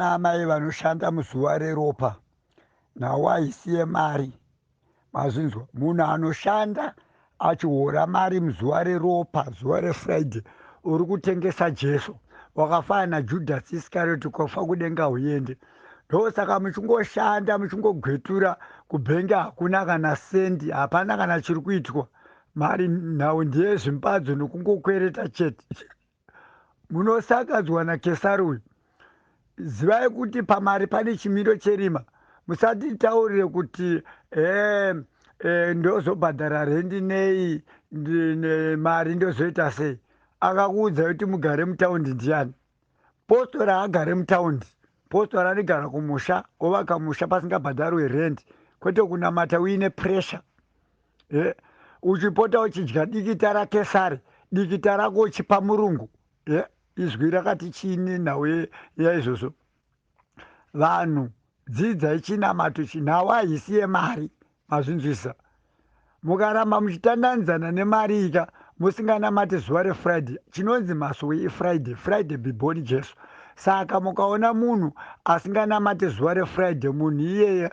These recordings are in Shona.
Amai vanoshanda muzuva reropa nhau haisi yemari, mazvinzwa. Munhu anoshanda achihora mari muzuva reropa, zuva reFriday, uri kutengesa Jesu. Wakafanana naJudhasi Iskarioti, kufa kudenga huende. Ndosaka muchingoshanda muchingogwetura kubhengi, hakuna kana sendi, hapana kana chiri kuitwa. Mari nhau ndeyezvimbadzo nokungokwereta chete. Munosakadzwa naKesari uyu. Zivai kuti pamari pane chimiro cherima. Musatitaurire kuti ndozobhadhara rendi nei, mari ndozoita sei. Akakuudzai kuti mugare mutaundi ndiani? Postori haagare mutaundi. Postori anogara kumusha, ovaka musha pasingabhadharwe rendi, kwete kunamata uine pressure. Uchipota uchidya dikita raKesari, dikita rako uchipa murungu. Izwi rakati chiini nhau yaizvozvo? Vanhu dzidzai chinamato ichi, nhau haisi yemari, mazvinzwisa. Mukaramba muchitandanzana nemari ika musinganamati zuva reFriday, chinonzi masowe iFriday, Friday biboni Jesu. Saka mukaona munhu asinganamati zuva reFriday, munhu iyeye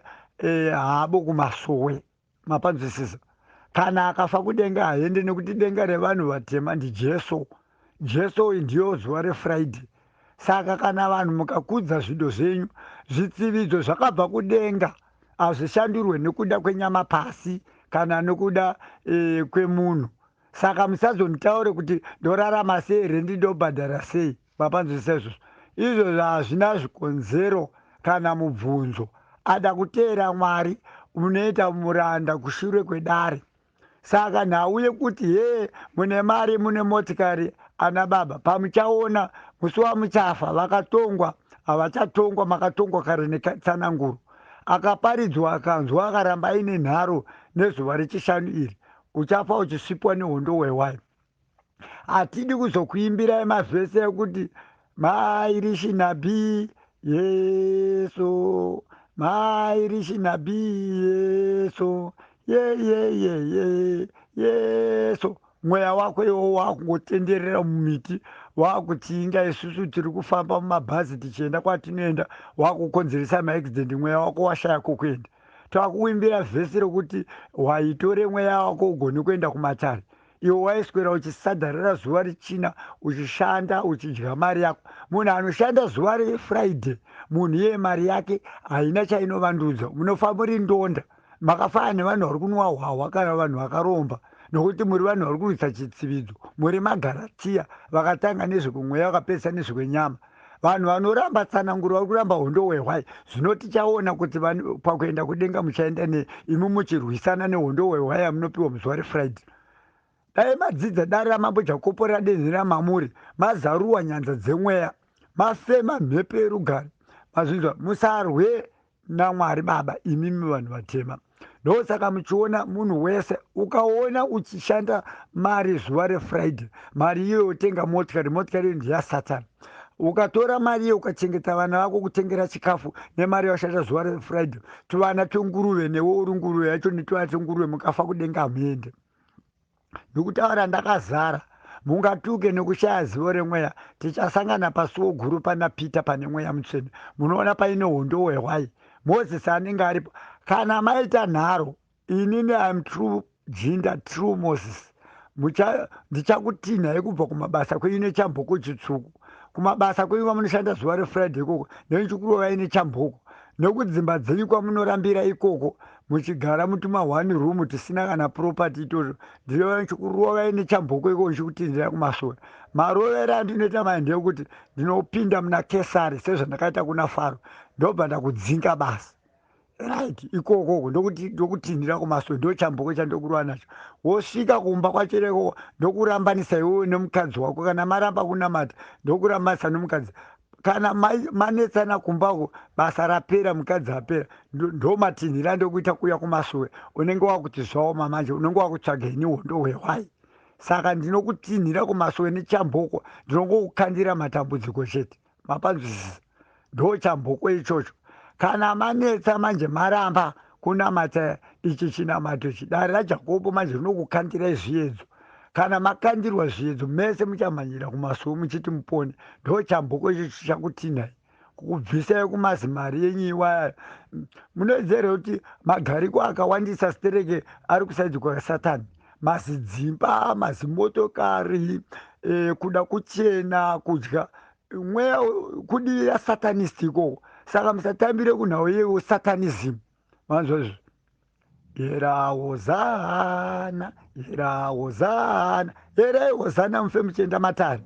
haabo kumasowe, mapanzwisisa. Kana akafa kudenga haende, nekuti denga revanhu vatema ndiJesu. Jesu uyu ndiyo zuva reFriday. Saka kana vanhu mukakudza zvido zvenyu, zvitsividzo zvakabva kudenga hazvishandurwe nekuda kwenyama pasi kana nekuda kwemunhu. Saka musazonditaure kuti ndorarama sei, rendi ndobhadhara sei, mapanzwisisa izvozvo. Izvozvo hazvina zvikonzero kana mubvunzo. Ada kuteera Mwari unoita muranda kushure kwedare. Saka nhau yekuti he mune mari, mune motikari, ana baba, pamuchaona musi wamuchafa, vakatongwa havachatongwa, makatongwa kare netsananguro. Akaparidzwa akanzwa akaramba aine nharo nezuva rechishanu iri, uchafa uchisvipwa nehondo hwehwai. Hatidi kuzokuimbirai mavhesi ekuti mairishinabi Yesu, mairishinabi Yesu, yeyeyeye Yesu. Mweya wako iwo wakungotenderera mumiti, wakutinga isusu tiri kufamba mumabhazi tichienda kwatinoenda, wakukonzeresa maaccident. Mweya wako washaya kokuenda. Takuimbira vhesi rekuti waitore mweya wako ugone kuenda kumatare. Iwe waiswera uchisadharira zuva rechina uchishanda uchidya mari yako. Munhu anoshanda zuva reFriday, munhu iyeye mari yake haina chainovandudza. Munofa muri ndonda, makafanana nevanhu vari kunwa hwahwa kana vanhu vakaromba, nokuti muri vanhu vari kurwisa chitsividzo. Muri magaratiya vakatanga nezvekumweya vakapedzisa nezvekwenyama. Vanhu vanoramba tsananguro vari kuramba hondo hwehwai. Zvino tichaona kuti pakuenda kudenga muchaenda nei imi muchirwisana nehondo hwehwai yamunopiwa muzuva reFriday. Dai madzidza dare ramambo Jakopo radenhera mamuri, mazaruwa nyanza dzemweya, mafema mhepo yerugare. Mazvinzwa, musarwe naMwari Baba imimi vanhu vatema. Ndosaka muchiona munhu wese, ukaona uchishanda mari zuva reFriday, mari iyoyo utenga motikari, motikari iyo ndeyasatani. Ukatora mari iyo ukachengeta vana vako kutengera chikafu nemari yawashanda zuva reFriday, tuvana twenguruve newe uri nguruve yacho netuvana twenguruve, mukafa kudenga hamuende. Ndikutaura ndakazara. Mungatuke nekushaya zivo remweya. Tichasangana pasuo guru pana Peter pane mweya mutsvene. Munoona paine hondo hwehwai. Moses anenge aripo. Kana maita nharo, inini I'm true jinda, true Moses. Ndichakutinhai kubva kumabasa kwenyu nechamboko chitsvuku. Kumabasa kwenyu kwamunoshanda zuva reFriday ikoko, ndenichikurovai nechamboko. Nekudzimba dzenyu kwamunorambira ikoko, muchigara mutuma one room tisina kana property itozvo, ndinochikurovai nechamboko ikoko ndichikutinhira kumashure. Marovero andinoita mai ndeyekuti ndinopinda muna Kesari sezvandakaita kuna Faro, ndobva ndakudzinga basa. Right, ikokoko ndokutinhira kumasure, ndochamboko chandokurova nacho. Wosvika kumba kwacho ikoko ndokurambanisa iwewe nemukadzi wako. Kana maramba kunamata, ndokurambanisa nemukadzi. Kana manetsana kumbako, basa rapera, mukadzi apera, ndomatinhira ndokuita kuuya kumasure. Unenge wakuti zvaoma manje, unenge wakutsvaga ini hondo hwehwai. Saka ndinokutinhira kumasure nechamboko, ndinongokukandira matambudziko chete. Mapanzwisisa? Ndochamboko ichocho. Kana manetsa manje maramba kunamata ichi chinamato ichi, dare raJakobo manje rinokukandirai zviedzo. Kana makandirwa zviedzo mese muchamhanyira kumasuo muchiti mupone. Ndochamboko ichocho chakutinhai. Kukubvisai kumazimari yenyu iwaya. Munoziva here kuti magariko akawandisa stereke ari kusaidzi kwasatani? Mazidzimba, mazimotokari, kuda kuchena, kudya mweya kudira satanist ikoko. Saka musatambire kunhau yeusatanism. Manzwa izvo? Yera hozana, yera hozana, yerai hozana mufe muchienda matare.